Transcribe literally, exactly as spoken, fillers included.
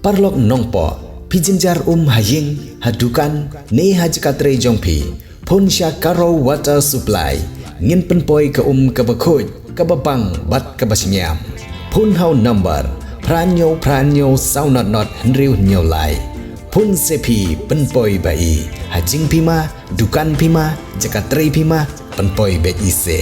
Paralok Nongpoh, phi jynjar um ha ïing, ha dukan, ne ha jaka trei jong phi, phone sha Garo Water Supply, ngin pynpoi ka um kaba khuid, kaba bang bad kaba shngiam. Phone ha u number phra hynñiew phra hynñiew saw not not hynriew hynñiew lai. Phone se phi, pynpoi ba-i. Ha jingphi ma, dukan phi ma, jaka trei phi ma, pynpoi beit i se.